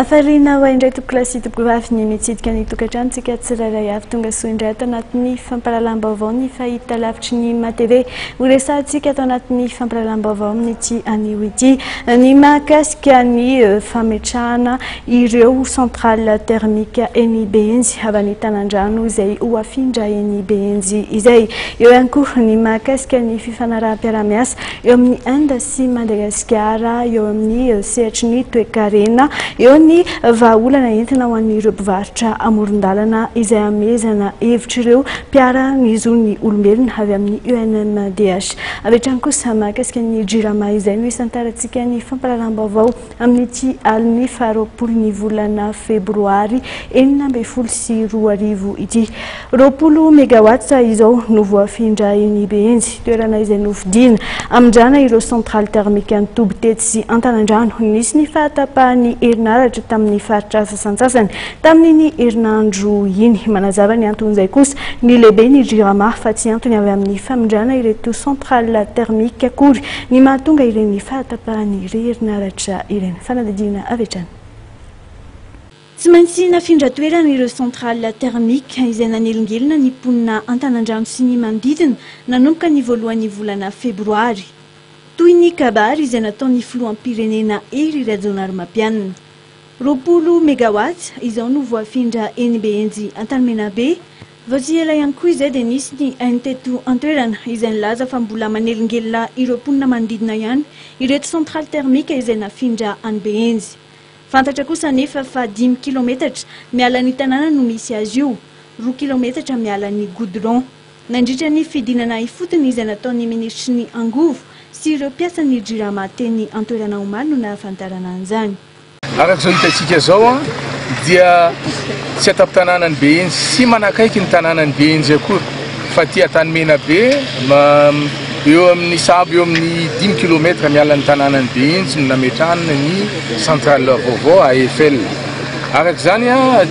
Hafaliana ho ahy indray tompokolahy sy tompokovavy ny mitsidika ny tokantranontsika tsirairay avy. Tonga soa indray ato anatin'ny fampahalalam-baovao ny fahitalavitry ny MATV. Ho resahantsika ato anatin'ny fampahalalam-baovao amin'ity anio ity ny mahakasika ny fametrahana ireo centrale thermique eny Behenjy avy any Tanandrano izay ho afindra eny Behenjy izay. Eo ihany koa ny mahakasika ny fifanaraham-piaraha-miasa eo amin'ny Inde sy Madagasikara eo amin'ny sehatry ny toekarena. Eo ny vahaolana entina ho an'ireo mpivarotra amoron-dalana izay hamehezana hevitr'ireo mpiara-mizo ny olombelona avy amin'ny UNMDH. Avy hatrany kosa mahakasika ny Jirama izay no isantarantsika ny fampahalalam-baovao amin'ity alin'ny faharoapolo ny volana febroary 2016 ity. 20 megawatts izao no voafindra eny Behenjy, toerana izay nofidiana hamindrana ireo centrale thermique nitoby tetsy Antanandrano. Nisy ny fahatapahan'ny herinaratra tamin'ny faritra sasantsasany tamin'iny herinandro iny. Manazava ny anton'izay kosa ny lehiben'ny Jirama fa tsy antony avy amin'ny famindrana ireto centrale thermique akory ny mahatonga ireny fahatapahan'ny herinaratra ireny. Fanadihadiana avy hatrany. Tsy maintsy nafindra toerana ireo centrale thermique izay nanelingelina ny mponina Antanandrano sy ny manodidina nanomboka ny voalohan'ny volana febroary. Toy ny kabary izay nataon'ny filoham-pirenena Hery Rajaonarimampianina. 20 megawatts izao no voafindra eny Behenjy Antanimenabe. Vao tsy ela ihany koa izay dia nisy ny haino teto an-toerana izay nilaza fa mbola manelingelina ireo mponina manodidina ihany ireto centrale thermique izay nafindra any Behenjy. Fantatra kosa anefa fa dimy kilaometatra miala ny tanàna no misy azy io, roa kilaometatra miala ny goudron. Nandritra ny fidinana ifotony izay nataon'ny minisitry ny Angovo sy ireo mpiasan'ny Jirama teny an-toerana omaly no nahafantarana an'izany. Araka izao hitantsika izao dia tsy an-tampon-tanànan'i Behenjy sy manakaiky ny tanànan'i Behenjy akory fa aty Antanimenabe eo amin'ny sahabo eo amin'ny dimy kilomètre miala ny tanànan'i Behenjy no nametrahana ny centrale vaovao AFL. Araka izany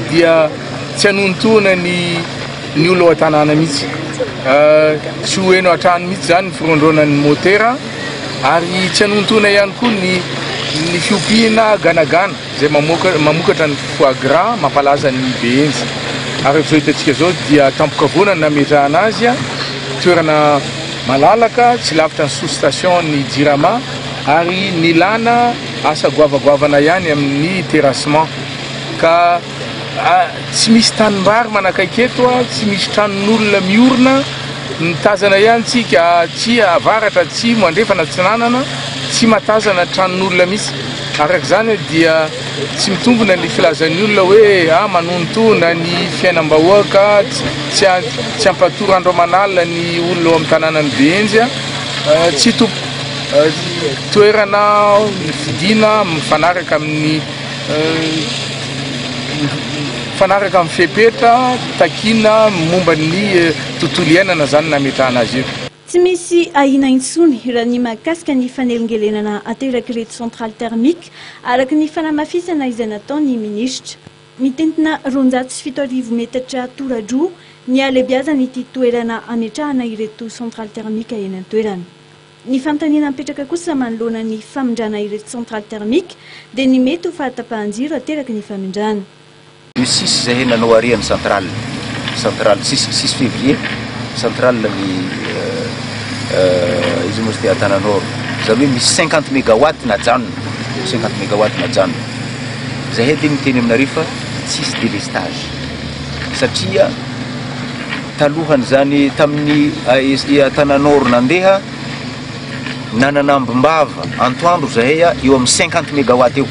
dia tsy hanontohina ny ny olona ao an-tanàna mihitsy. Tsy ho heno hatrany mihitsy izany ny firoandroanan'ny motera ary tsy hanontohina ihany koa ny ny fiompiana ganagana izay mamoaka mamokatra ny foie gras mampalaza ny Behenjy. Araka izao hitantsika izao dia tampon-kavoana no nametrahana azy, toerana malalaka tsy lavitra ny sous station ny Jirama ary nilana asa goavagoavana ihany amin'ny terrassement ka Tsy misy tanimbary manakaiky eto, tsy misy tranon'olona miorina, mitazana ihany tsika aty avaratra, atsimo, andrefana, atsinanana, tsy mahatazana tranon'olona mihitsy. Araka izany dia tsy mitombina ny filazan'ny olona hoe ah manontona ny fiainam-bahoaka, tsy tsy hampatory andro aman'alina ny olona ao amin'ny tanànan'i Behenjy. Tsy tompoko. Toerana fidiana mifanaraka amin'ny Mifanaraka amin'ny fepetra takiana momba ny tontolo iainana izany nametrahana azy io. Tsy misy ahiana intsony raha ny mahakasika ny fanelingelenana aterak'ireto centrale thermique, araka ny fanamafisana izay nataon'ny minisitra. Mitentina 7200 metatra tora-droa ny halebiazan'ity toerana hametrahana ireto centrale thermique eny an-toerana. Ny fanontaniana mipetraka kosa manoloana ny famindrana ireto centrale thermique dia ny mety ho fahatapahan-jiro ateraky ny famindrana. Le six zahay nanao arrêt ny centrale, centrale six, six février, centrale ny iza moa izy ty Antananoro, zany hoe misy cinquante mégawatt najanona, cinquante mégawatt najanona. Zahay dia miteny aminareo fa tsisy délestage satria. Talohan'izany tamin'ny ASE Antananoro nandeha, nanana ambim-bava antoandro zahay eo amin'ny cinquante megawatt eo.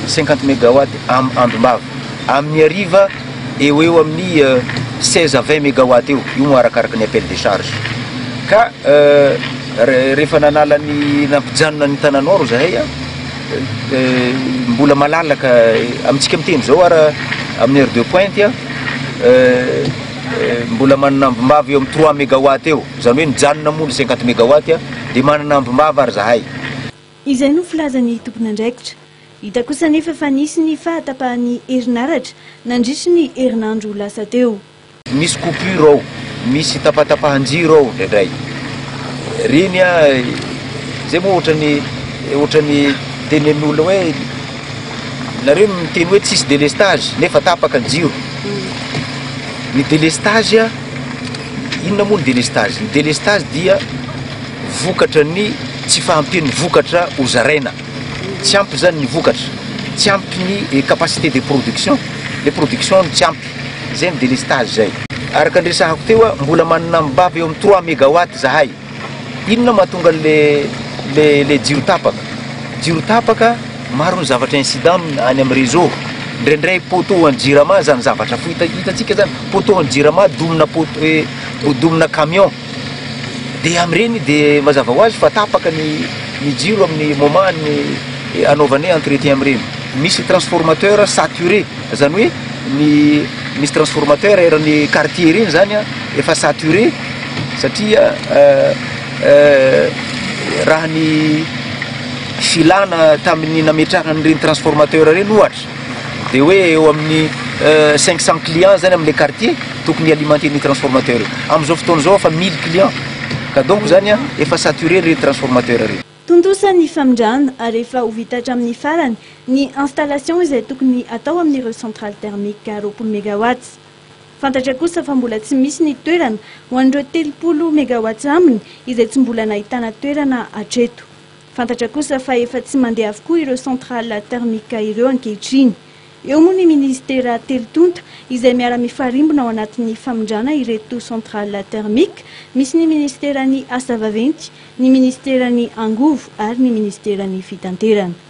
Cinquante megawatt ambim-bava. Amin'ny hariva eo ho eo amin'ny seize à vingt megawatt eo, io moa arakaraka ny appel de charge. Ka rehefa nanala ny nampijanona ny Antananoro zahay, Mbola malalaka amintsika miteny izao ara amin'ny heure de pointe mbola manana ambim-bava eo amin'ny trois megawatt eo, izany hoe nijanona moa ny cinquante megawatt dia manana ambim-bava ary zahay. Izay no filazan'ny tompon'andraikitra. Hita kosa anefa fa nisy ny fahatapahan'ny herinaratra nandritry ny herinandro lasa teo. Misy coupure ao, misy tapatapahan-jiro ao indraindray. Reny a, zay moa ohatran'ny ohatran'ny Tenenin'olona hoe nareo miteny hoe tsisy délestage nefa tapaka ny jiro. Ny délestage, inona moa ny délestage? Ny délestage dia vokatra ny tsy fahampian'ny vokatra ho zaraina. Tsy ampy zany ny vokatra, tsy ampy ny capacité de production, le production no tsy ampy, zay ny délestage zay. Araka ny resahako teo, mbola manana ambava eo amin'ny 3 mégawatt zahay. Inona mahatonga le le le jiro tapaka? Jiro tapaka, maro ny zavatra incident any amin'ny réseau. Indraindray poteau an'ny Jirama zany zavatra fo hitantsika zany, poteau an'ny Jirama domina poteau, domina camion. De amin'ireny de mazava ho azy fa tapaka ny ny jiro amin'ny moment ny anaovanay entretien amin'ireny. Misy transformateur saturé, zany hoe ny misy transformateur eran'ny quartier reny zany a efa saturé, satria raha ny filana tamin'ny nametrahana an'ireny transformateur reny ohatra de hoe eo amin'ny 500 clients zany amin'le quartier tokony alimenter ny transformateur. Amin'izao fotoana izao efa 1000 clients, ka donc zany a efa saturé reny transformateur reny. Tontosa ny famindrana ary efa ho vita hatramin'ny farany ny installation izay tokony atao amin'ireo centrale thermique 20 mégawatts. Fantatra kosa fa mbola tsy misy ny toerana ho an'ireo 30 mégawatts aminy izay tsy mbola nahitana toerana hatreto. Fantatra kosa fa efa tsy mandeha avokoa ireo centrale thermique ireo ankehitriny. Eo moa ny ministera telo tonta izay miara-mifarimbona ao anatin'ny famindrana ireto centrale thermique. Misy ny ministeran'ny asa vaventy, ny ministeran'ny angovo ary ny ministeran'ny fitanterana.